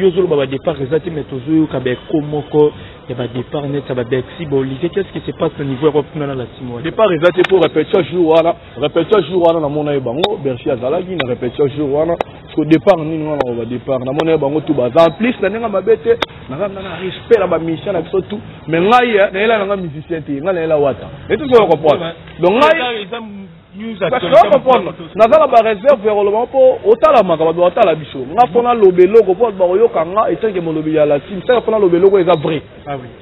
Yo ozoloba ba départ eza te, mais tozoyoka ba écho moko ya ba départ net ya ba Bercy, ba Olivier. Qu'est-ce qui se passe na niveau ya kuna na la team wana? Départ eza te. Po répétition jour wana, répétition jour wana, namona ye bango, Bercy azalaki na répétition jour wana. Parce que départ nini wana? Ba départ, namona ye bango tout baza. En plus, na ndenge mabe te, naza na respect na bamusicien na biso tout, mais ngai nayela nanga musicien te, ngai nayela Wata ete soki comprendre. Donc ngai, parce que comprendre, naza na baréserve ya koloba mpo otalamaka, bato batala biso. Nga mpo naloba eloko mpo bato bakoyoka nga etanke molobi ya la team, saka mpo naloba eloko eza vrai.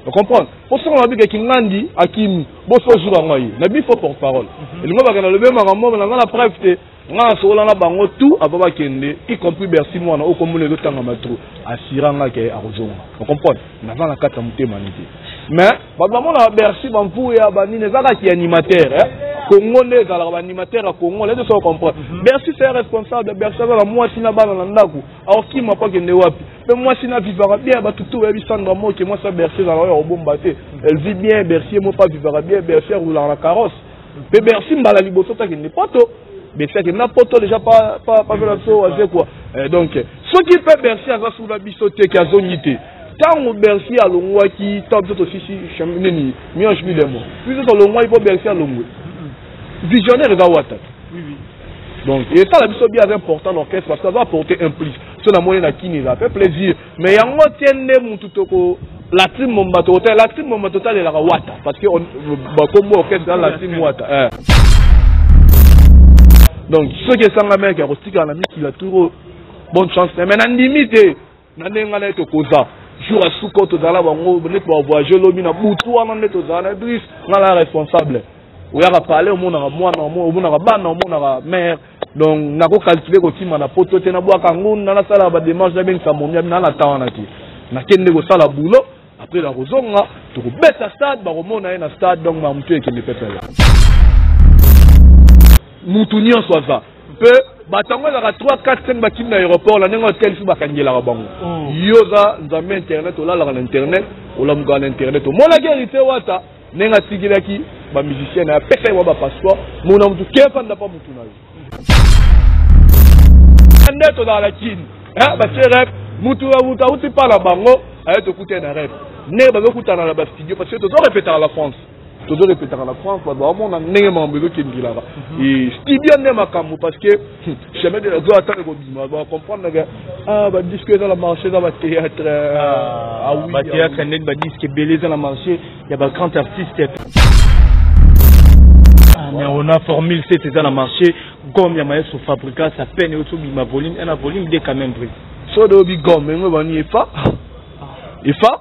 Ocomprendre? Mpo soki nabikaki ngandi akimi boso jour yango aye na bifo porte parole elingo bakende alobi makambo na nga na preuve te. Nga nasokola na bango tout avant bakende, y compris Bercy mwana oyo komona ezotangama trop, asira nga ke akozonga. Ocomprendre? Naza na kati ya motema ni te, mais bato bamonaka Bercy bamvuya banini, eza kaka animateur Congo nde ezalaka baanimateur ya Congo lete. So comprendre, Bercy c'est responsable. Bercy aza na mwasi na bana na ndako, aokima po akende wapi? Mpe mwasi na vivaka bien, bato tu oyebi Sandra Moke, mwasi ya Bercy, ezalaka oyo akobomba te. Elle vit bien. Bercy ye moko avivaka bien. Bercy aroulaka na carrosse. Mpe Bercy mbala liboso takende poto, Bercy akende na poto déjà pavela biso aze quoi. Donc soki mpe Bercy aza suna biso te ke azongi te, ntango Bercy alongwaki, ntango biso tosisi nini, Mionge Midemo, biso tolongwaki mpo Bercy alongwe. Visionnaire eza Wata. Donc esala biso bien, aza important l'orchestre parce que aza apporter un plus. So namoni na kini eza fait plaisir, mais yango tie nde mutu toko la team momba, tokotala la team momba, totalelaka Wata parce que bakombo orchestre eza la team Wata. Donc soki esangamaki ya kotikala na mikila tour, bonne chance, mais nandimi te na ndenge ngai naye tokoza jour ya suka oyo tozala bango neti bavoyage lobi na butu wana nde tozala na Idris. Ngai na responsable oyaka pale, omonaka mwana, omonaka bana, omonaka mare. Donc nakocalculer kokima na poto te, nabwaka ngunda, nasalaka badémarche, nabengisa momia na na temps wana te. Nakende kosala boulot, après nakozonga, tokobeta stade, bakomona ye na stade. Donc mamutu ekende pepele, mutu nyonso aza mpe bato yango ezalaka 3 4 5 bakimi na aéroport na ndenge hotel so bakangelaka bango. Yo oza nzambe internet, olalaka na internet, olamukaka na internet. Omonaki Héritier Wata ndenge atikelaki bamusicien na ye, apesa ye mwa bapasseport, mona mutu kefanda mpa mutu na yo nde tozala na kini batie rep, mutu mutu auti mpa na bango aye, tokuta na rep ndenge bazokutana na bastudio parce que tozorepetaka la France, tozorepetaka na France, bato baomona ndenge makambo ezokendelaka studio nde makambo parce que chemin de la gloire atanga ekobima, bacomprendre ke badisque eza na marché, eza bathéâtre. Bathéâtre ndenge badisque ebele eza na marché ya bagrand artiste, mais on a formule 7 eza na marché, gomme ya maestro Fabricas à peine euti obima volume 1 na volume 2 quand même brise. So de obi gomme yango ebani efa efa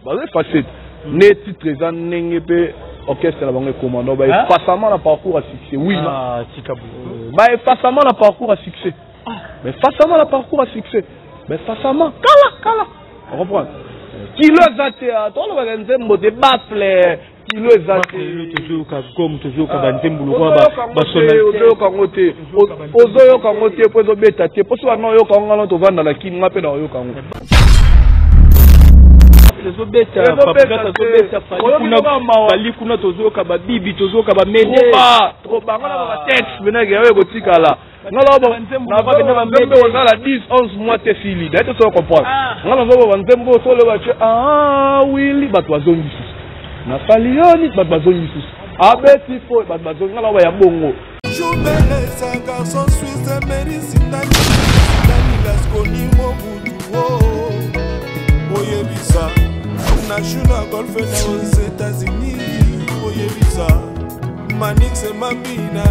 bazo effacer nde titre eza ndenge mpe orchestre na bango ekoma. Donc baeffacement na parcours ya succès, oui. Baeffacement na parcours ya succès, baeffacement na parcours ya succès, baeffacement kala kala. Comprendre, kilo eza te, tolobaka nzembo te, bafle kilo eza te. Tozoyoka gomme, tozoyoka banzembo lokwa. Ozoyoka yango te, ozoyoka yango te mpo ezobeta te. Mpo so bana oyoka yango ngana tovanda na kini, nga mpe na oyoka yango. Ezobeta, azobeta Fally kuna, tozoyoka babibi, tozoyoka bamede. Bango na batexte menake oyo ekotikala nzembo ozala 10 11 mois te fili daye te. So comprendre, nga nazoba banzembo soloba tie wili, bato bazongi susu nasali yoni, bato bazongi susu abeti fo, bato bazongi. Nga naoba ya bongo. Jubelesa garçon suisse merisindani Lasconi Mobutu oyebisa na Juna Golfe na aux États-Unis, oyebisa Manix Mambina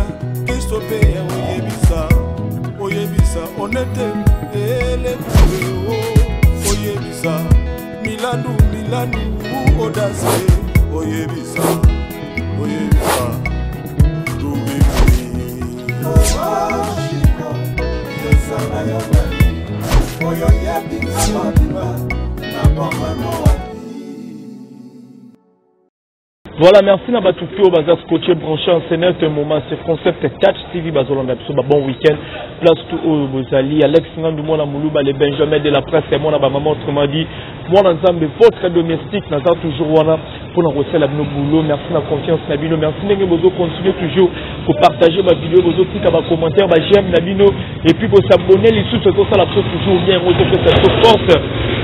Kristo ya oyebisa, oyebisa Onete Elekue, oyebisa Milandu Milandu Odase, oyebisa, oyebisa oyo yebinga mobimba na bomano wapi. Voilà, merci na bato oyo baza scotché, branché en ce moment. C'est Concept Touch TV, bazolanda biso ba bon week-end. Place tout oyo bozali, Alex Ngandu mwana Muluba, le Benjamin de la presse, mwana ba maman, autrement dit, mwana Nzambe, votre domestique, naza toujours wana. Mpona kosala bino boulot. Merci na confiance na bino, merci ndenge bozocontinue toujours kopartage bavideo, bozotika bacommentaire, baj'aime na bino et puis kos'abonner lisusu. Ezosala biso toujours bien, yango ezopesa biso force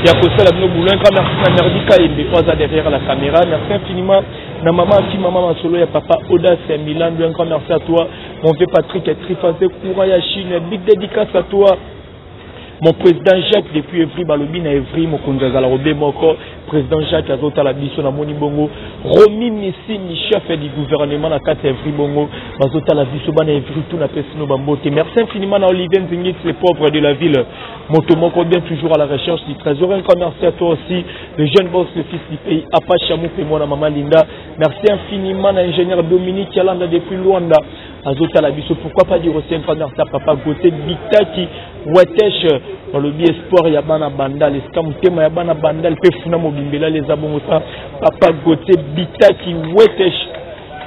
ya kosala bino boulot. Un grand merci na Merdi Kayembe oyo aza derrière la caméra. Merci infiniment na mama Afi, mama masolo ya papa Audace ya Milando. Un grand merci à toi, mon vieux Patrick Trifase, courant ya Chine. Big dédicace à toi, mon président Jacques depuis Evry. Balobi na Evry mokonzi azala robe moko. Président Jacques azotala biso. Namoni bongo Romi Misimi, chef du gouvernement na kati ya Evry. Bongo bazotala biso, bana Evry tout, napesi no bambote. Merci infiniment na Olivier Nzingit, le pauvre de la ville, moto moko bien, toujours à la recherche du trésor. Un grand merci à toi aussi, le jeune boss, le fils du pays, Apa Chamou pe mwana mama Linda. Merci infiniment na ingénieur Dominique Yalanda depuis Luanda, azotala biso. Pourquoi pas dire aussi un grand merci à papa Gauthier Bitaki Watesh, balobi espoir ya bana Bandal, esika motema ya bana Bandal mpe funa mobimbela eza bongo sa papa Gauthier Bitaki Wetesh.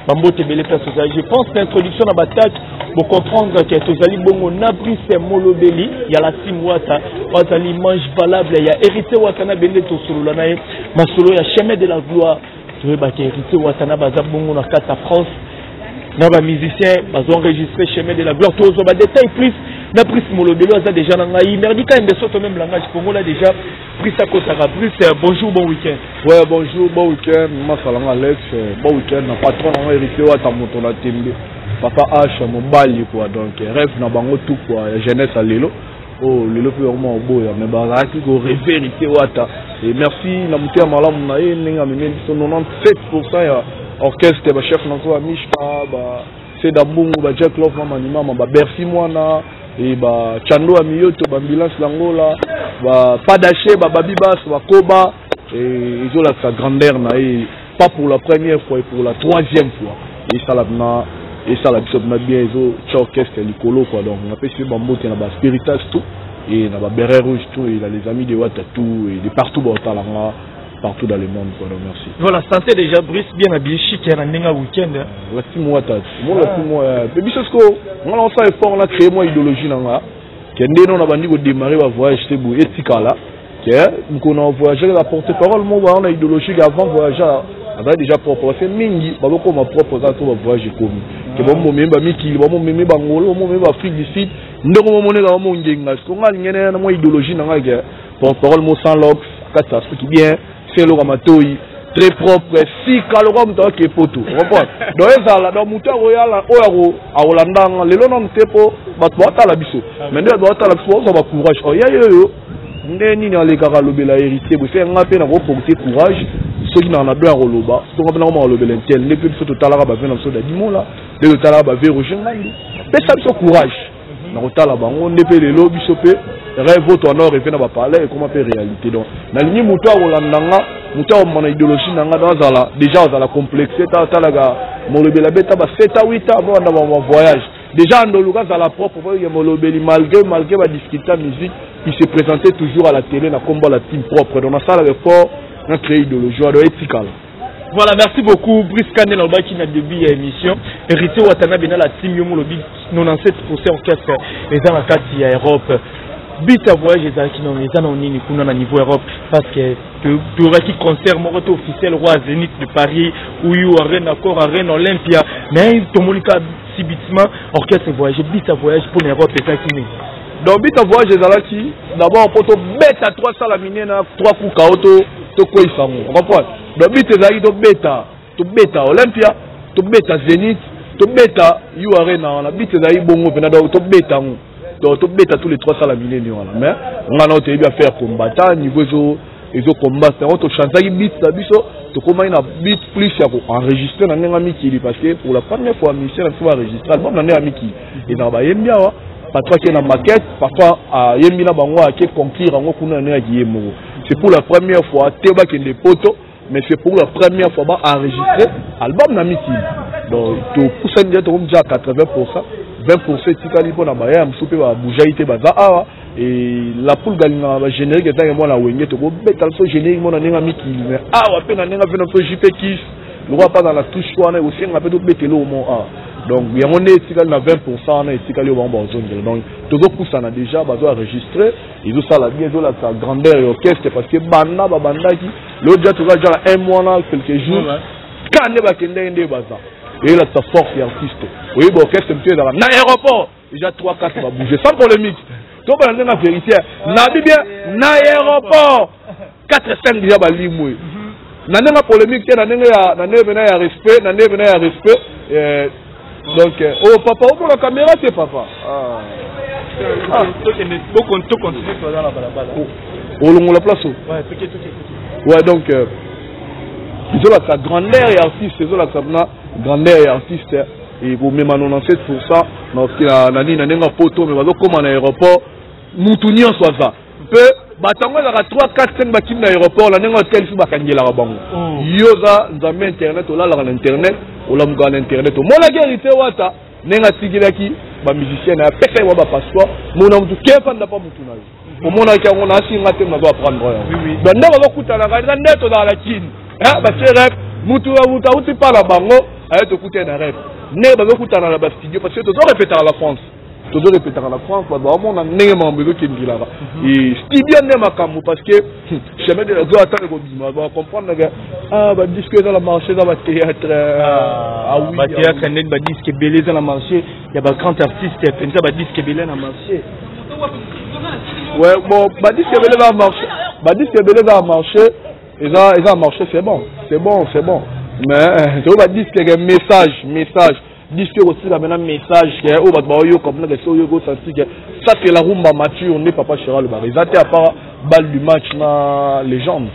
Bambote ebele place ozali. Je pense na introduction na batake bocomprendre ke tozali bongo na Brice Molobeli ya la team Wata, azali manche valable ya Héritier Wata na bende. Tosolola na ye masolo ya Chemin de la gloire. Toyebaka Héritier Wata na baza bongo na kati ya France na bamusicien bazoenregistre Chemin de la gloire. Tozwa badétail plus na Brice Molobeli, aza déjà na ngai. Merdi Kayembe Soto, même langage kongola déjà Brice akotaka. Brice, bonjour, bon week-end. Ouais, bonjour, bon week-end. Masalanga Alex, bon week-end na patron na Héritier Wata, moto na tembe, papa H mobali quoi. Donc rêve na bango tout quoi, ya jeunesse ya lelo. Oh, lelo mpe bango oboya, mais bazalaki korêver Héritier Wata. Et merci na motema malamu na ye ndenge amemi biso 97 ya orchestre, bachef na nso, bamishka, ba Seda Mbungu, ba Jack Love, mama nimama, ba Bercy mwana e ba Chando ya Miyoto, baambulance langola, ba Padache, ba Babi Bas, bakoba. Ezolakisa grandeur na ye, pas pour la première fois et pour la troisième fois. Esala na esala biso mpena bien, ezotia orchestre likolo quoi. Donc napesi bambote na baspiritas tout et na babéret rouge tout et na les amis de Wata tout et de partout baotalanga partout dans le monde quoi. Donc merci. Voilà, santé déjà. Brice, bien habillé, chic na ndenge ya week-end. La team Wata, mo la team mpe biso siko nga na osala effort na créer mwa idéologie na nga ke nde no na bandi kodémarrer bavoyage te boye etikala ke mokolo na voyage la porte parole mo baa na idéologie ke avant voyage azali déjà propre, parce que mingi bazokoma propre kaka to bavoyage ekomi ke bamomemi bamikili, bamomemi bangolo, bamomemi baafrique du Sud, ndenge momoneka bamongenga. Siko nga alingene na mwa idéologie na nga ke porte parole mo sans locks kati ya suki bien, se eloko ya matoi très propre, sika lokwa moto ake poto, comprendre. Donc ezala, donc moto akoyala oyo akolandanga lelo nanu te, mpo bato baotala biso, mais nde bato baotala biso bazwa bacourage. Oya oyo nde nini alekaka alobela Héritier boye, fe nga mpe nakoporte courage soki na do ya koloba songo mpe nakoma kolobela intel. Nde mpe biso totalaka bave na biso Dadimola, nde totalaka bave Roger Ngandu, pesa biso courage na kotala bango. Nde mpe lelo biso mpe rêve oyo toana rêve na bapalais ekoma mpe réalité. Donc nalingi moto akolanda nga, moto akomona idéologie na nga, donc azala déjà azala complexe ta atalaka Molobeli abeta ba 7 à 8 ans banda ba voyage déjà andoluka azala propre po ye Molobeli, malgré badifficulté ya musique, il se présentait toujours à la télé na kombo la team propre. Donc nasalaka effort na créer idéologie wana etikala. Voilà, merci beaucoup Brice Kane. Nalobaki na début ya émission, Héritier Watanabe na la team, yo molobi 97 orchestre eza na kati ya Europe. But ya voyage ezalaki nano eza na nini kuna na niveau Europe? Parce que toyokaki concert moko te officiel roi Zénith de Paris, uyu Arena Accor Arena, Olympia, mais tomoni ka subitement orchestre voyage. But ya voyage mpona Europe ezalaki nini? Donc but ya voyage ezalaki d'abord mpo tobeta trois sala minene na trois kuka oyo tokweyisa yango, comprendre. Donc but ezalaki tobeta Olympia, tobeta Zénith, tobeta U Arena wana. But ezalaki bongo mpena, donc tobeta yango, donc tobeta tous les trois sala minene wana. Mais nga na oyo toyebi affaire combattant, niveau ezo ezocombattre yango, tochangeaki but na biso, tokomaki na but plus ya koenregistre na ndenge ya mikili, parce que pour la première fois musicien na biso baenregistre album na ndenge ya mikili. Ezalaka bayembi awa, parfois ake na maquette, parfois ayembi na bango, ake conclure yango kuna na ndenge yaki ye moko. C'est pour la première fois te bakende poto, mais c'est pour la première fois baenregistre album na mikili. Donc topusani déjà, tokomi déjà à 80, 20 etikali mpona baya mosusu mpe babujai te baza awa. Et la poule galingaka bagénérique ezangi mwana Wenge, tokobeta biso générique mona ndenge ya mikili, mais awa mpe na ndenge afe na biso JP Kis lokwa mpaza na touche wana ekosenga mpe tobetela omo awa. Donc yango nde etikali na 20 wana etikali oyo bango bazongela. Donc tozopusana déjà, bazo enregistre, ezosala bien, ezolakisa grandeur ya orchestre, parce que banda babandaki Lelo deja toza deja na un mois na quelques jours. Ka nde bakendaki nde baza eyelakisa force ya artiste. Oyebi orchestre mosusu ezalaka na aéroport déjà 3 4 babouge sans polémique. Tobana ndenge ya vérité nabi bien na aéroport 4 5 déjà balimwe na ndenge ya polémique te, na ndenge ya, na ndenge pena ya respect, na ndenge pena ya respect. Donc oh papa, omona caméra te papa. Ah. Tocontinue, toza na balabala. Olongola place o. Ouais, donc ezolakisa grandeur ya artiste, ezolakisa mpena grandeur ya artiste. Ekomema 97% na nini, na ndenge ya poto, me bazokóma na aéroport, mutu nyonso aza mpe bato yango ezalaka 3 4 5 bakimi na aéroport na ndenge hotel so bakangelaka bango. Yo oza nzambe internet, olalaka na internet, olamukaka na internet. Omonaki Héritier Wata ndenge atikelaki bamusicien na ye, apesaki mwa bapasseport, mona mutu kefanda mpa mutu na yo, omonaki yango na asinga te, nazo apprendre yango. Donc nde bazokutanaka eza nde tozala na kini batie rep, mutu mutu auti mpa na bango aye tokutani na rep, ndenge bazokutana na bastudio, parce que tozorepetaka la France, tozorepetaka na France, bato baomona ndenge makambo ezokendelaka studio nde makambo, parce que chemin de la gloire ata ekobima, bacomprendre ke ah, badisque eza na marché, eza bathéâtre. Ah oui, bathéâtre ndeni, badisque ebele eza na marché ya bagrand artiste mpenza, badisque ebele na marché. Ouais, bon, badisque ebele eza na marché, badisque ebele eza na marché, eza na marché, c'est bon, c'est bon, c'est bon, mais toyo badisque ke message disque ekosila mpena message ke oyo bato baoyoka mpena kesi oyo ekosanti ke ça c'est la rumba mature nde papa Chéri alobaka eza te, à part balle du match na légende.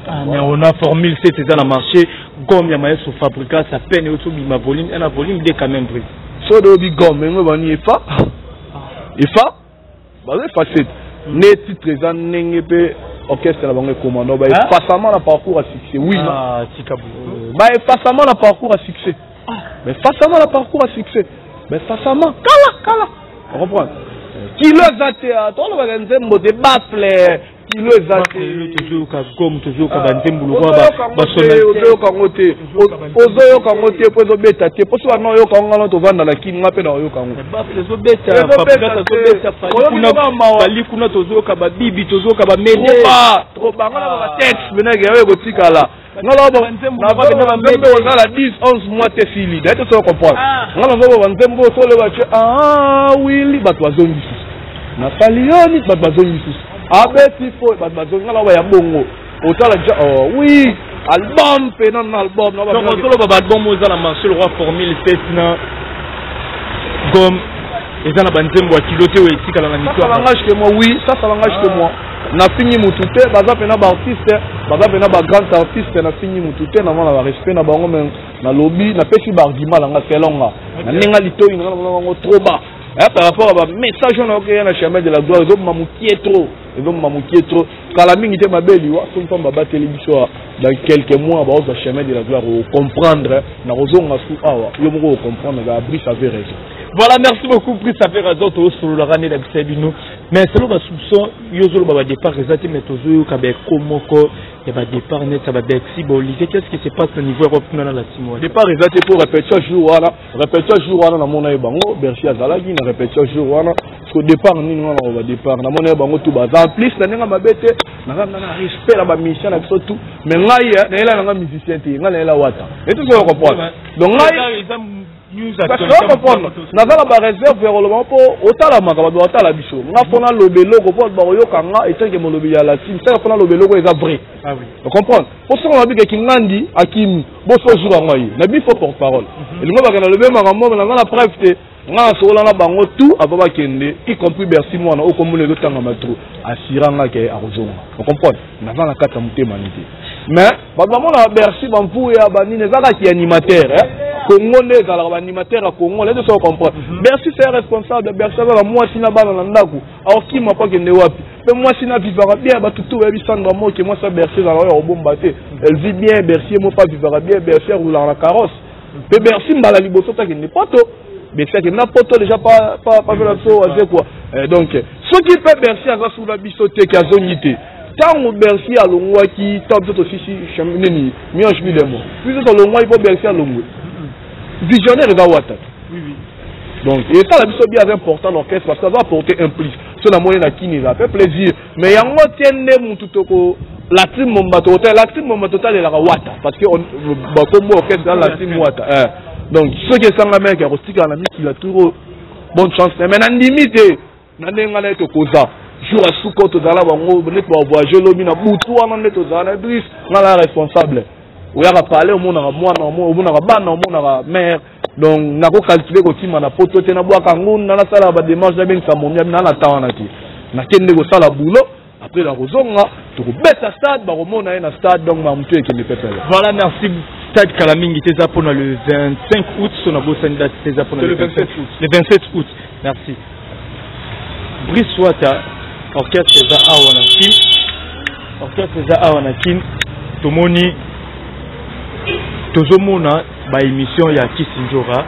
Ah, mais on a formule 7 eza na marché, gomme ya maestro Fabregas à peine euti obima volume 1 na volume 2 quand même, Brice. So de obi gomme yango ebani efa efa bazo efface nde titre eza ndenge mpe orchestre na bango ekoma, donc baeffacement na parcours ya succès, oui. Ah, tika. Baeffacement na parcours ya succès, baeffacement na parcours ya succès, baeffacement kala kala, ocomprendre kilo eza te, tolobaka nzembo te, bafle kilo eza te. Tozoyoka gomme, tozoyoka banzembo lokola. Ozoyoka yango te, ozoyoka yango te mpo ezobeta te, mpo so bana oyoka yango ngana tovanda na kini, nga mpe na oyoka yango. Ezobeta, bali kuna tozoyoka babibi, tozoyoka bamede. Trop bango na batexte menake oyo ekotikala nzembo ozala 10 11 mois te fili daye te, so comprendre nga nazoba banzembo sole batie ah wili, bato bazongi susu nasali yoni, bato bazongi susu abeti fo, bato bazongi nga naoba ya bongo otala ja, oh oui, album mpe nano na album. Donc ozoloba baalbum oyo eza na marché, le roi formule 7 na gomme, eza na banzembo ya kilo te oyo etikala na mito. Ça langage que moi, oui, ça ça langage que moi. Nafingi mutu te, baza mpena baartiste, baza mpena bagrand artiste, nafingi mutu te, namona barespect na bango, mais nalobi, napesi baargument nanga selon nga na ndenge litoi nanga namona bango trop bas par rapport à bamessage wana okeya na chemin de la gloire, ezobima mokie trop, ezobima mokie trop, kala mingi te mabeliwa soki mpo babateli biso dans quelques mois baozwa chemin de la gloire, ocomprendre na kozonga su awa, yo moko ocomprendre ka Brice avait raison. Voilà, merci beaucoup, Brice avait raison. Tozosololaka nde na biso bino, mais selon basoupçon yo ozoloba badépart eza te, mais tozoyoka baeko moko ya badépart net ya babexi baolivier. Qu'est ce qui se passe na niveau ya kuna na la timo? Départ eza te mpo répétition jour wana, répétition jour wana namona ye bango, Bercy azalaki na répétition jour wana. Parce que départ nini wana ba départ, namona ye bango tout baza, en plus na ndenge mabe te, naza na respect na bamusicien na biso tout, mais ngai nayela nanga musicien te, ngai nayela Wata et tout ça, comprendre. Donc ngai comprendre naza na baréserve ya koloba mpo otalamaka, bato batala biso, nga mpo naloba eloko mpo bato bakoyoka nga etanke molobi ya latine saka mpo naloba eloko eza vrai, ocomprendre, mpo soki nabikaki ngandi akimi boso jour yango aye na bifo porte parole elingo bakende alobi makambo naza na preuve te. Nga nasokola na bango tout avant bakende, y compris Bercy mwana oyo komona ezotangama trop, asira nga ke akozonga, ocomprendre, naza na kati ya motema ni te, mais bato bamona Bercy bamvuya banini eza kaka animateur Congo nde ezalaka baanimateur ya Congo nde so comprendre. Bercy c'est responsable, Bercy aza na mwasi na bana na ndako, aokima po akende wapi? Mpe mwasi na vivaka bien, bato tu bayebi Sandra Moke, mwasi ya Bercy ezalaka oyo akobomba te, elle vit bien, Bercy ye moko avivaka bien, Bercy aroulaka na carrosse, mpe Bercy mbala liboso takende poto, Bercy akende na poto déjà pa biso aze quoi. Donc soki mpe Bercy aza suna biso te ke azongi te, ntango Bercy alongwaki, ntango biso tosisi nini mionge milemo, biso tolongwaki mpo Bercy alongwe, visionnaire eza Wata. Donc esala biso bien, aza important l'orchestre parce que aza apporter un plus. So namoni na kini eza fait plaisir, mais yango te nde mutu toko La team momba tokotala, la team momba totalelaka Wata, parce que bakombo orchestre eza la team Wata. Donc soki esangamaki ya kotikala na mikila tour, bonne chance. Mais nandimi te na ndenge ngai naye tokoza jour ya suka oyo tozala bango neti bavoyage lobi na butu wana nde tozala na Brice. Ngai na responsable oyaka pale, omonaka mwana, omonaka bana, omonaka mare. Donc nakocalculer kokima na poto te, nabwaka ngunda, nasalaka badémarche, nabengisa momi na na ta wana te. Nakende kosala boulot, après nakozonga, tokobeta stade, bakomona ye na stade. Donc mamutu ekende pepele. Voilà, merci. Stade kala mingi te, eza mpona le 25 août, so nabosani date te, eza mpona le 27 août. Le 27 août. Merci Brice Wata. Orchestre eza awa na Kine, orchestre eza awa na Kine. Tomoni, tozomona baémission ya Kisinjora,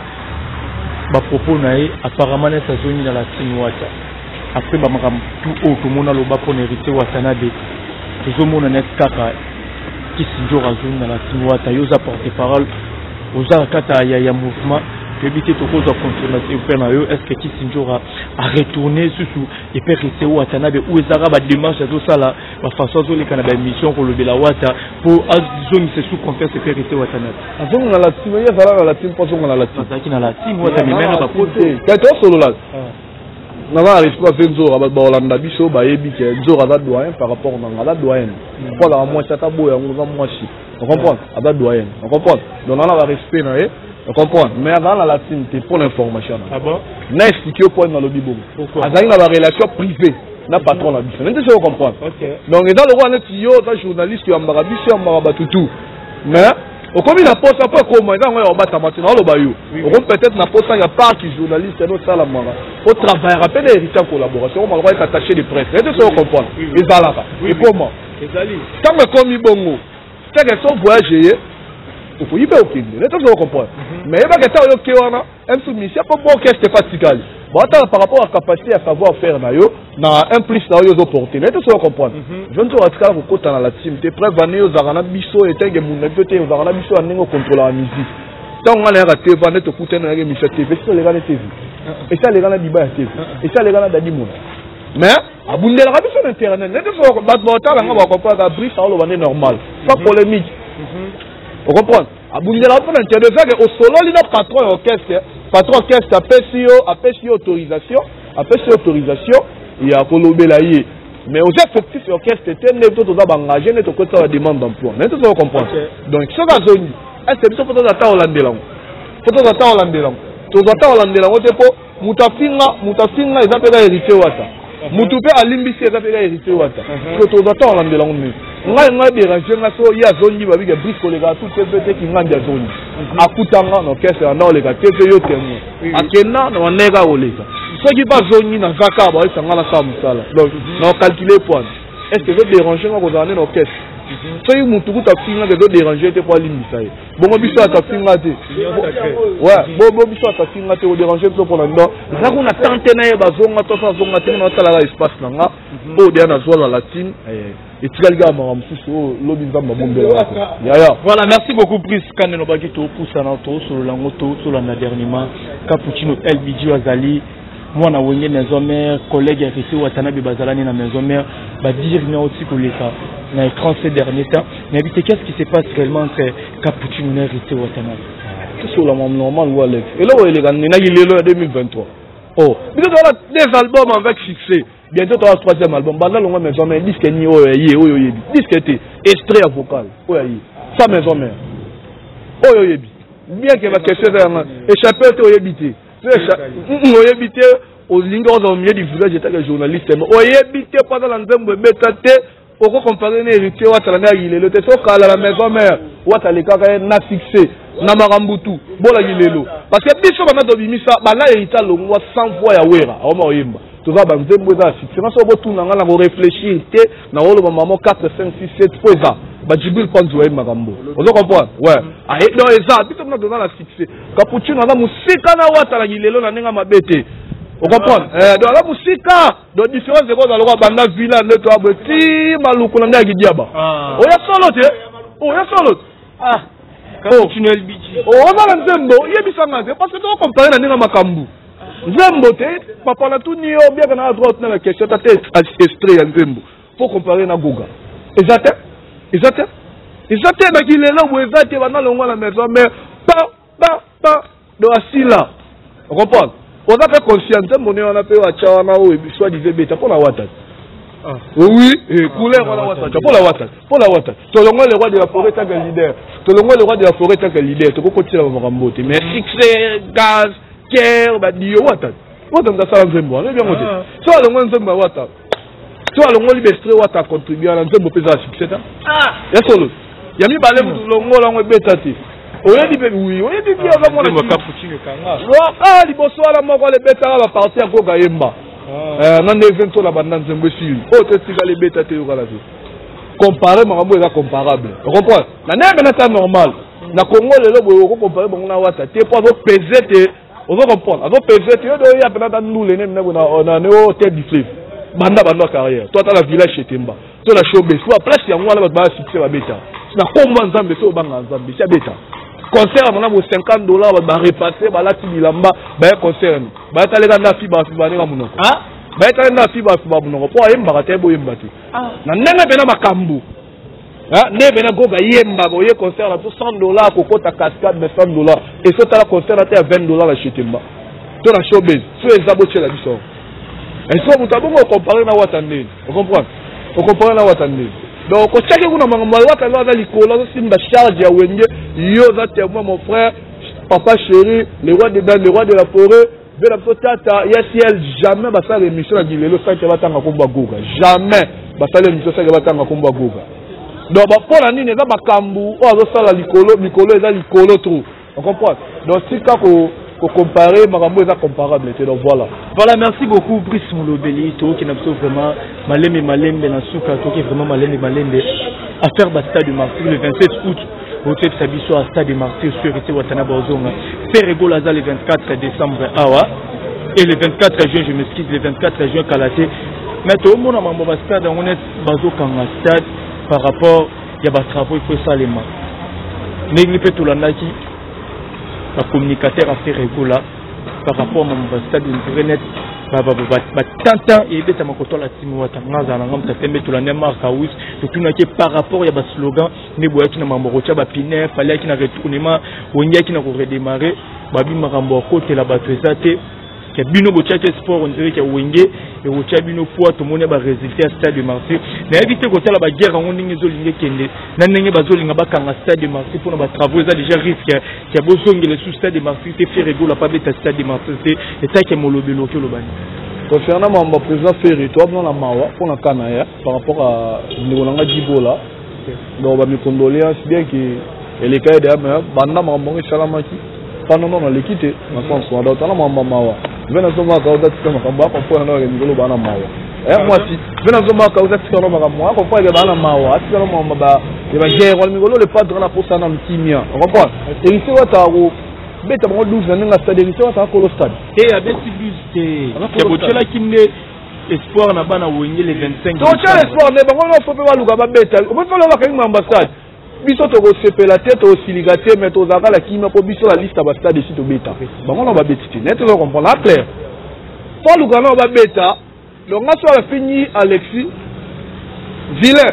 bapropos na ye apparemment neti azongi na la team Wata après bamakambo tu oyo tomona aloba mpona Héritier Watanabe. Tozomona neti kaka Kisinjora azongi na la team Wata. Yo oza porte parole, oza na kati ya mouvement, toyebi te, tokozwa confirmation epe na yo. Est ce que Kisinjora aretourne susu epe Héritier Watanabe ou ezaka badémarche azosala, bafaçon azoleka na baémission kolobela Wata mpo azongisa su confiance epe Héritier Watanabe? Azonga na la team, ye azalaka na la team mpo azonga na la team. Azalaki na la team Wata, memena bapoto. Te, tosolola, naza na respect afe Nzora. Bato baolanda biso bayebi ke Nzora aza doyen par rapport nanga, aza doyen po azalaka mwasi, ata boyo yango oza mwasi, ocomprendre, aza doyen, ocomprendre. Donc naza na barespect na ye, ocomprendre, mais azala na la team te, pour l'information na. Ah bon? Na explique yo po nalobi bongo. Azalaki na barelation privé na patron na biso, nete soki ocomprendre. Donc eza lokola neti yo oza journaliste, oyambaka biso, oyambaka bato tout, mais okomi na posa mpo ekoma eza yango ya kobatama te. Naoloba yo okomi peut-être na posa ya parc journaliste ano osalamaka, otravaillaka mpe na Héritier en collaboration, okoma lokola attaché de presse, nete soki ocomprendre. Ezalaka ekoma ntango ekomi bongo teke so voyage ye okoyi mpe okende, nete soki ocomprendre. Mais yebaka ata oyoke wana msu mission mpo bo orchestre epa tikali baotala par rapport à capacité ya savoir faire na yo na un plus na oyo ozoporte, nete soki ocomprendre. Jo nzoka atikala kokota na la team te. Preuve ane, ozalaka na biso etenge mundu na biso te, ozalaka na biso ya ndenge okontrolaka musique. Ntango ngai nayaka TV nde tokutani, nayaka émission ya TV, esi oleka na TV, esi aleka na diba ya TV, esi aleka na Dadi Mona, mais abundelaka biso na internet. Nete so bato baotala nga bakomprendre, Brice aoloba nde normal, sans polémique, ocomprendre. Abundelaka mpo na internet, ezake osololi na patron ya orchestre, patron orchestre apesi yo autorisation, apesi yo autorisation ya kolobela ye, mais oza effectif ya orchestre te. Nde to toza baengage, nde tokotisa bademande d'emploi, nde toza comprendre. Donc soki azongi, est ce que biso mpo toza ta kolandela yango, mpo toza ta kolandela yango, tozwa ta kolandela yango te, mpo moto afinga, moto afinga eza mpe ka Héritier Wata, motu mpe alimbisi eza mpe ka Héritier Wata. So tozwa ta kolandela yango ndenge ngai dérange nga. So ye azongi, babike Brice koleka tu te mpe te, Kingandi azongi, akutanga na orchestre anda koleka te mpe yo témoin akenda na waneka koleka. Soki mpe azongi, naza kaka bayebisa nga nasala mosala. Donc na ocalcule poine, est ce que ezodérange nga kozala nde na orchestre? Soki mutu kuta afingaka, ezodérange te mpo alimbisa ye. Bongo biso ata finga te, ouais, bo biso ata finga te, odérange biso mpona ndo eza kuna tante na ye bazonga to so azonga te. Ngana osalaka espace na nga oyo deya nazwa na la team, etikali kaka makambo mosusu oyo lobi Nzambe abombelaka yaya. Voilà, merci beaucoup Brice Kande. Lobaki topusana, tosolola yango, tosolanda dernièrement Capuccino LBG azali mwana Wenge Maison Mère, collègue ya Héritier Watanabe, bazalani na Maison Mère, badire na oti koleka na écran ces derniers temps. Nayebi te, qu'est-ce qui se passe réellement entre Capuccino na Héritier Watanabe? Tosolama normal wa Alex, eloko eleka nenaki lelo ya 2023. Oh, biso toza deux albums avec succès, bientôt toza troisième album. Banda longwa Maison Mère, disque ni oyo ye oyo oyebi, disque te, extrait ya vocal oyo aye sa Maison Mère oyo oyebi bien ke baquestion eza yanga échappé te, oyebi te, oyebi te, olingi oza au milieu du village etaka journaliste, mais oyebi te po aza na nzembo ebeta te. Okocompare na Héritier Watala nde ayaki lelo te. So kala na Maison Mère, Wata alekaka ye na succès na makambo tu bolaki lelo, parce que biso banda tobimisa, banda Héritier alongwa sans voix ya Wera, akoma koyemba, toza banzembo eza ya succès. Nga soko botuna nga, na koréfléchir te, na koloba mamo 4 5 6 7 po eza bajibril Panzu aye makambo, ozo comprendre. Ouais, aye donc eza biso mpona toza na succès. Capuccino aza mosika na Watalaki lelo na ndenge mabe te, ocomprendre. Donc aza mosika, donc différence ekozala lokola banda villa nde toya boye ti Maluku na nde ya kidiaba. Oya solo te, oya solo te. Oza na nzembo, yebisanga te, parce que tokocompare na ndenge makambo nzembo te. Papa, natuni yo biaka na droit na question ta te, extrait ya nzembo faut comparer na Goga eza te. Eza te, eza te na kilelo boye, eza te. Banda longwa na maison mère, pa pa pa, donc asila. Ocomprendre, oza mpe conscient, nzembo ne wana mpe oyo atya wana, oyo soit disant ebeta mpo na Wata. Oui, couleur wana Wata atya mpo na Wata, mpo na Wata. Tolongwa le roi de la forêt tant que leader, tolongwa le roi de la forêt tant que leader, tokokotila bamakambo te. Mais succès, gaz, guerre, badio, Wata, Wata moto asala nzembo wana, oyebi yango te. So alongwa nzembo ya Wata, so alongoli baextrait Wata acontribue na nzembo mpe eza ya succès ta ya solo. Ya mibale, mutu longola yango ebeta te, oyebi mpe. Oui, oyebi bien, oza mwana liboso wana moko alebetaka baparti ya koka yemba na nde ntola banda nzembo esili oyo te, etikala ebeta te, yokala te. Compare makambo eza comparable, ocomprendre? Na ndenge mpenza ta normal na Congo lelo boye, okocompare bango na Wata te, mpo azopese te, ozo comprendre, azopese te. Yo de oya mpenza ta ndule ne mine na ne Hôtel du Fleuve, banda banda carrière to ata na village Chetemba to na Showbase, po place yango wana bato baya succès babeta na kombo ya Nzambe. So obanga Nzambe, si abeta concert mana bo 50 $, bato barepasse, balati bilamba, baya concert, bayataleka nda fiba fiba ndenge monoko, bayatala nda fiba fiba monoko, mpo ayembaka te, boyemba te na ndenge mpena makambo nde mpena Goga yembaka. Oye concert na biso 100 $, kokota cascade, mais 100 $. Eso tala concert na te ya 20 $ na Chetemba to na Showbase, so eza botiela biso. Eso moto abongo ocompare na Wata ndeni? Ocomprendre, ocompare na Wata ndeni? Donc kotiaki kuna makambo ya Wata, aza likolo, azosimba charge ya Wenge. Yo oza témoin, mon frère, papa chéri, le roi de la forêt, mpe na biso tata ya ciel. Jamais basala émission na kilelo sans que batanga kombo ya Goga, jamais basala émission sans que batanga kombo ya Goga. Donc mpo na nini? Eza makambo oyo azosala likolo, mikolo eza likolo trop, ocomprendre? Donc tika kocompare makambo eza comparable te. Donc voilà. Voilà, merci beaucoup, Brice Molobeli. Tokoki na biso vraiment malembe malembe na suka, tokoki vraiment malembe malembe. Affaire bastade de Martyr le 27 août, otoyebisa biso à stade de Martyr sur Héritier Watanabe ozonga. Ferre Gola aza le 24 décembre awa et le 24 juin, je m'excuse, le 24 juin kala te. Mais toomona mambo bastade yango net bazokanga stade par rapport ya batravaux il faut esalema. Ndenge mpe tolandaki bacommunicateur ya Ferre Gola par rapport mambo bastade, on dirait net batantan ebetama kotola timi Wata. Nga azala nanga moto atembe, tolandi Mark Awis, totunaki par rapport ya baslogan nde boyaki na mambo kotia bapine, faliaki na retournement, Wenge na koredémarrer, babi makambo ya kotela bato eza te ke bino botiaki sport, on dirait ke Wenge ekotia bino poids. Tomoni barésultat ya stade de Martyr. Nayebi te kotala baguerre yango ndenge ezolinga ekende na ndenge bazolinga bakanga stade de Martyr mpona batravaux, eza déjà risque ya bozongela esu stade de Martyr te. Ferre Gola pa beta stade de Martyr te, etake molobeli oki olobani. Concernant makambo ya président Ferre, toabina na mawa mpona ka na ye par rapport à ndeko na nga Jibola. Donc bames condoléances, bien que eleka ye deya, mais banda makambo yango esalamaki pano naleki te na sens wana. Donc tala makambo ya mawa mpe nazomaka oza tika makambo akomprendre na mikolo baa na mawa mwasi mpe nazomaka oza tika no makambo akomprendre baa na mawa, atika no makambo ya baguerre wana. Mikolo le padre na posa nanu kimia, ocomprendre? Héritier Wata beta bango 12 na ndenge ya stade, Héritier Wata akolo stade. Te, abeti 12 te, botielaki nde espoir na bana Wenge le 25. Totiela espoir nde bango nyonso mpe baluka babeta ofolo bakangi mambo ya stade. Biso tokosepela te, tokosilika te, mais tozalaka na kimia mpo biso na liste ya bastade esi tobeta, bango na babeti te. Naye toza comprendre a clair, fo aluka nao babeta. Donc nga so afingi Alexis vilain,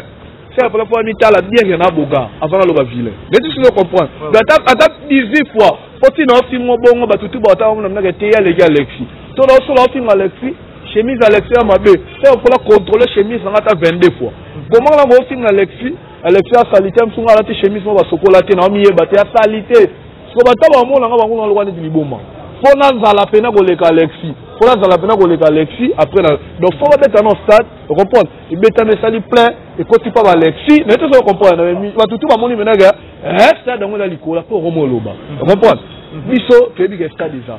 c'est la première fois mitala bien ke na boga avant naloba vilain neti soki comprendre. Donc ata 18 fois po ntina ofinga bongo, bato tu baota bango na minaka te, aleki Alexis to na osola ofinga Alexis, chemise Alexis ya mabe te, ofola contrôler chemise nanga ata 22 fois komanga nango ofinga Alexis. Alexis asali te, mosunga alati chemise mo basokola te na omiyeba te, asali te. Siko bato bamonanga bango na lokwa neti liboma mpo nazala pena koleka Alexis, mpo nazala pena koleka Alexis après na. Donc fo babeta no stade, ocomprendre? Ebetami, esali plein, ekoti mpa baalexis naye te. Soki comprendre, bato tu bamoni menaka stade yango eza likolo mpo okoma oloba, ocomprendre? Biso toyebi ke stade eza,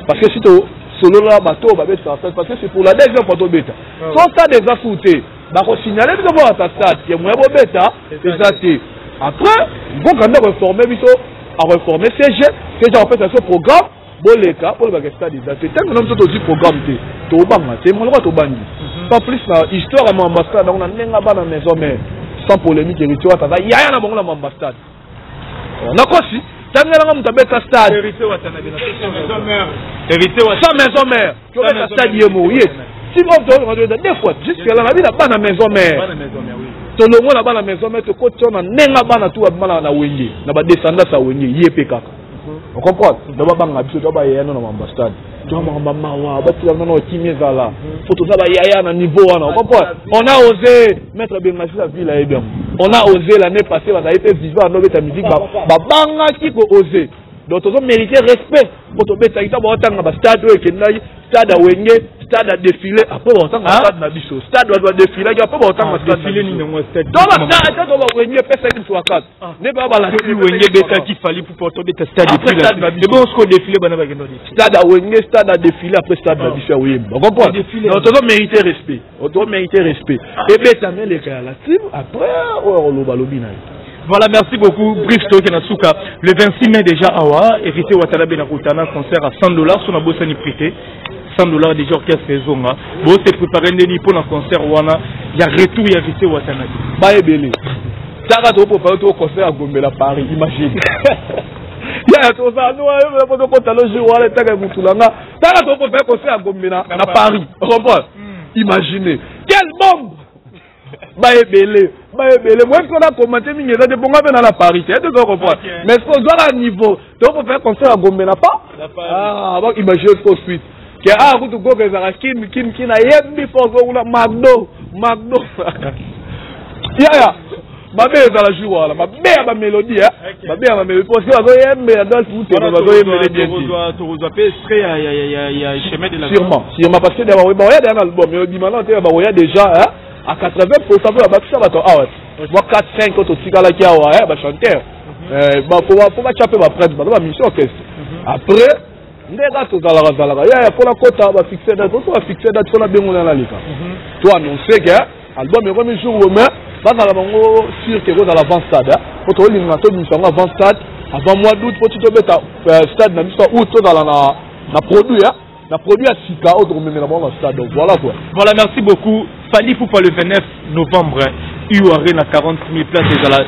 parce que si tosolola bato oyo babetaka stade, parce que c'est pour la deuxième fois tobeta, so stade eza su te, bakosignale biso mpo ata stade ke moya bobeta eza te. Après mboka nde akoinforme biso, akoinforme CG, CG akopesa biso programme, boleka mpo lobaka stade eza te. Ntango na biso tozwi programme te, tobanga te maloka, tobangi pas plus na histoire ya mamba stade yango na ndenge bana maison mère. Sans polémique, Héritier Wata aza yaya na bango na mamba stade. Nakosi tangelanga moto abeta stade sans maison mère, tobeta stade ye moko ye si deux fois jusque là nabi na bana maison mère. Tolongola bana maison mère, tokoti na ndenge bana tu babimana na Wenge, na badescendance ya Wenge, ye mpe kaka. Ocomprendre? Donc babanga biso to bayaya no na mamba stade, to makambo mawa, batika nano kimi ezala fo toza bayaya na niveau wana. Ocomprendre? On a osé, maître Bengasi la ville ayebi yango, on a osé l'année passée, bazali mpe vivant, andobeta musique, babangaki ko oser. Donc tozo mériter respect po tobetaki. Ntango baotanga bastade oyo ekendaki, stade ya Wenge, stade ya défilé, après baotanga stade na biso, stade bato badéfilaki, après baotanga stade défilé nini yango? Stade to bastade to bawenge epesaki biso bakate nde ba balandi. Wenge ebetaki Fally Ipupa, tobeta stade. Après stade na biso. Ebongo siko défilé, bana bakenda défilé. Stade ya Wenge, stade ya défilé, après stade na biso ya Oyemba. Comprendre? Défilé. Donc tozo mériter respect, tozo mériter respect. Ebetami eleka ya la team, après oyo oloba lobi na ye. Voilà, merci beaucoup. Brief Toke Nasuka. Le 26 mai déjà, awa, Héritier Watanabe na Kotana, concert à 100 dollars, sur la Bossani prêté. 100 dollars déjà, orchestre Ezonga. Bon, c'est préparé ndeni pour le concert wana. Il y a retour, il y a Héritier Watanabe. Bayebele taka topropare to concert ya Gombela Paris, imagine yaya tozala po tokota lo jour wana etaka mutulanga taka topropare concert ya Gombe na Paris. Comprendre? Imagine quelle bombe! Bayebele, bayebele. Moi soki na commenter mingi eza te, bonga mpe na Paris te ete comprendre, mais soki ozwaka niveau topropare concert ya Gombe na pa. Ah bon, imagine siko suite ke ah kutu goka ezalaka kin kin kin, ayembi force kuna Macdo Macdo. Yaya, mabe ezala jour wana, mabe ya bamélodie, mabe ya bamélodie, parce que bazoyembela Adolphe Mutebe, bazoyembele bien te. Tokozwa mpe extrait ya Chemin de la Sûrement, sûrement, parce que baoya deya na album ebima nano te, baoya déjà à 80 %, mpo babakisa bato awa mwa 4 5 oyo totikalaki awa, bachanteur po batya mpe baprêtre bato bamission orchestre. Après nde kaka tozalaka zalaka yaya mpona kota bafixe date, oso bafixe date mpona bengo na naleka to annonce ke album ekomi jour, mais bazala bango sûr ke ekozala avant stade, po tolinga tobimisa yango avant stade, avant mois d'août, po ti tobeta stade na biso août, tozala na produit, na produit ya sika oyo tokomemela bango na stade. Donc voilà quoi. Voilà, merci beaucoup. Fally Ipupa le 29 novembre, U Arena, 40 000 places ezala,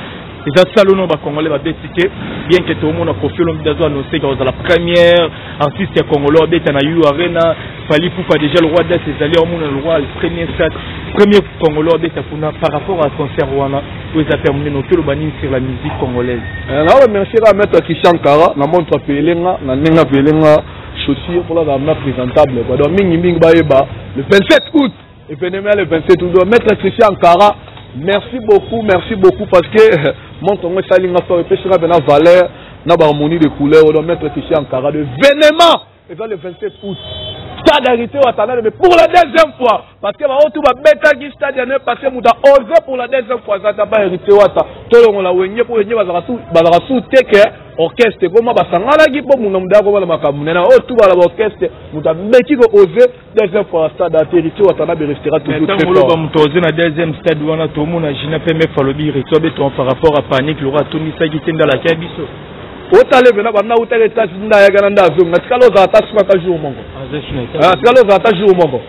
eza salono bacongolais babeti te, bien que toomona Koffi Olomide azo annonce kozala première artiste ya congolais abeta na U Arena. Fally Ipupa déjà le roi das ezali aomona le roi, premier stade, premier congolais abeta kuna. Par rapport à concert wana oyo eza pe monene, okoloba nini sur la musique congolaise? Na remercier kaka maître Christian Kara na montre apelenga na ndenge apelenga chaussure mpona azala na présentable quoi. Donc mingimingi bayeba le 27 août, événement le 27 août. Donc maître Christian Kara, merci beaucoup, merci beaucoup, parce que montre yango esalinga fort, epesika mpe na valeur na baharmonie de couleur. Donc maître Christian Kara, de événement eza le 27 août, stade Héritier Watanabe, mais pour la deuxième fois, parce que baoyo tu babetaki stade ya ne passé, moto aose pour la deuxième fois eza ta ba Héritier Wata. Tolongola Wenge mpo Wenge bazalaka su te ke orchestre ekoma basanganaki mpo muna mutu akoma na makambo nene oyo tu bala baorchestre, moto ameki ko ose deuxième fois stade ate, Héritier Watanabe restera toujours très fort. Moto oze na deuxième stade wana, tomona Gina mpe mef alobi Héritier abeto par rapport à panique loko atondisaki te ndalaki ya biso. Otala epena banda utaka États-Unis, nde ayaka na nde azongi, na tikala ozala ata sukaka jour moko, tikala ozala ata jour moko.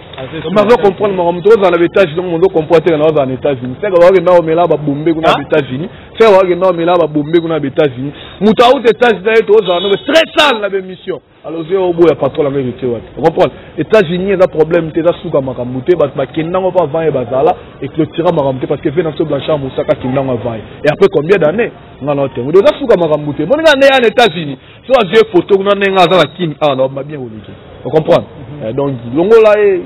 Nazo comprendre makambo moto ozala na baÉtats-Unis, mozo comprendre te na ozala na États-Unis, seka bakokenda omela babombe kuna na baÉtats-Unis, seka bakokenda omela babombe kuna na baÉtats-Unis. Moto auta États-Unis aye, tozala no très sale na bémission, alors ozo oboya patron yango Héritier Wata. Comprendre, États-Unis eza problème te, eza suka makambo te. Bato bakendango mpo avant ye bazala eclôtura makambo te, parce que ve na biso Blanchard Mosaka akendango avant ye, et après combien d'années nga na otengo eza suka makambo te. Moninga nde ya na États-Unis, so azwi photo kuna ndenge aza na Kini awa na ba bien koleki. Ocomprendre? Donc longola ye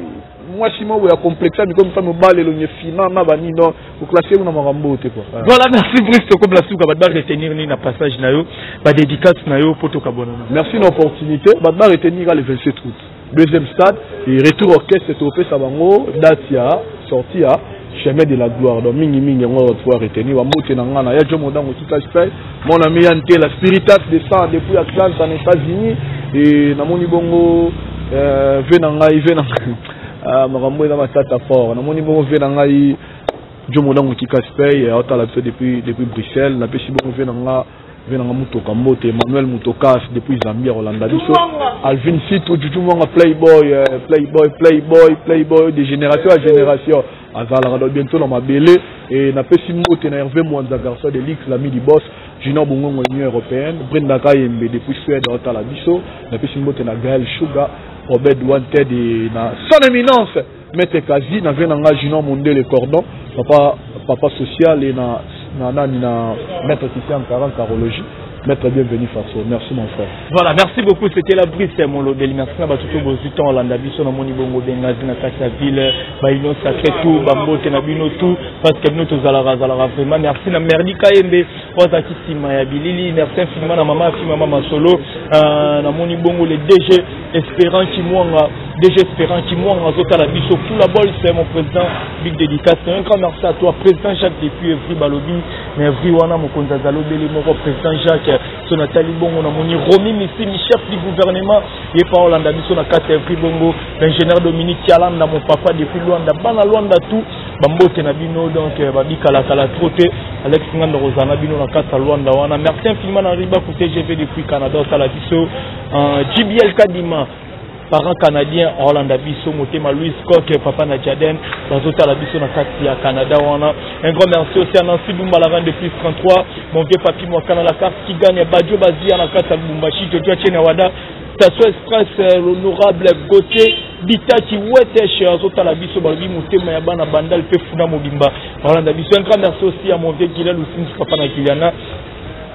mwasi moko ya complexe ya mikomi fa mobali elongi efina na banini, donc oclasse kuna makambo te quoi. Voilà, merci Brice. Tokomi na suka. Bato baretenir nini na passage na yo, badédicace na yo mpo tokabonana? Merci na opportunité. Bato baretenir le 27 août, deuxième stade et retour orchestre, topesa bango date ya sortie ya Chemin de la gloire. Donc mingimingi yango bato retenir. Bambote na nga na ya Jo Modango tika spey, mon ami ya Ntela Spiritas de sang depuis Atlanta na États-Unis, et namoni bongo ve na ngai, ve na makambo eza matata fort. Namoni bongo ve na ngai Jo Modango kika spey aotala biso depuis Bruxelles. Napesi bongo ve na nga Mutoka mbote, Emmanuel Mutokas depuis Zambia kolanda biso, Alvin Situ Juju Mwanga, playboy, playboy, playboy, playboy de génération à génération azalaka. Donc bientôt na mabele. E napesi mbote na Hervé Mwanza, garçon de lix, l'ami du boss Junior Bongongo, Union européenne, Brenda Kayembe depuis Suède aotala biso. Napesi mbote na Gaël Sugar, Robert Wanted, na son éminence maître Kazi, na ve na nga Junior Mondele Cordon, papa. papa social et na na nani na maître Christian 40 carologie. Maître bienvenue Faso. Merci mon frère. Voilà, merci beaucoup. C'était la Brice Molobeli. Merci na batuto bozwi temps olanda biso na moni bongo Bengazi na kati ya ville, ba union sacrée tout, ba mbote na bino tout parce que bino tozalaka zalaka vraiment. Merci na Merdi Kayembe oyo azalaki nsima ya bilili. Merci infiniment na mama Afi, mama Masolo. Na moni bongo le DG Espérant Kimwanga, DG Espérant Kimwanga azotala biso Fula Bol, c'est mon président, big dédicace. Un grand merci à toi président Jacques depuis Evry Balobi, mais Evry wana mokonzi azalobeli moko président Jacques so natali bongo na moni Romy Misimi chef du gouvernement ye pa olanda biso na kati ya Evry bongo, l'ingénieur Dominique Kialanda mon papa depuis Luanda, bana Luanda tout bambote na bino donc babikalakala trop te Alex Nganda kozala na bino na kati ya Luanda wana. Merci infiniment na Riba ku TGV depuis Canada osala biso JBL Kadima parent canadien Orlando biso motema Louis Scott papa na Jaden bazotala biso na kati ya Canada wana. Un grand merci aussi à Nancy Bumba la reine de plus 33, mon vieux papi Mwakana la carte qui gagne Badjo Bazia na kati ya Lubumbashi, Jojo Chene Wada Station Express, l'honorable Gauthier Bitaki Wetesh azotala biso balobi motema ya bana Bandal pe Funa Mobimba Orlando biso. Un grand merci aussi à mon vieux Gilal Lusingi papa na Kiliana.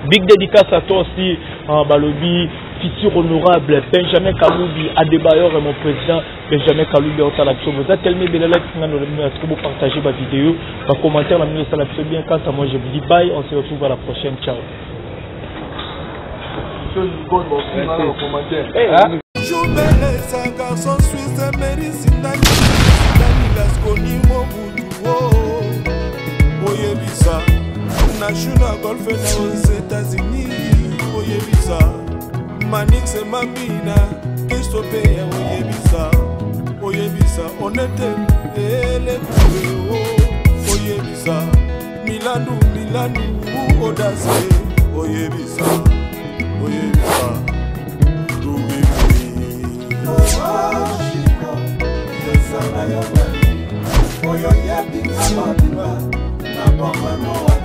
Big dédicace à toi aussi, balobi futur honorable Benjamin Kaloubi, Adebayor et mon président Benjamin Kaloubi otala biso. Vous êtes tellement belle là, nous allons partager ma vidéo, ma commentaire, la minute, ça la fait bien. Quant à moi, je vous dis bye, on se retrouve à la prochaine. Ciao. Joubele, c'est un garçon suisse, Mary Sindani, Dani Lasconi, Mobutu, oyebisa, National Golf aux États-Unis, oyebisa, Manix et Mamina, Christophe, oyebisa, oyebisa, honnête, ele oyebisa, Milandu, Milandu, Audace, oyebisa, oyebisa, Oyo yebi na mobimba na bomoi.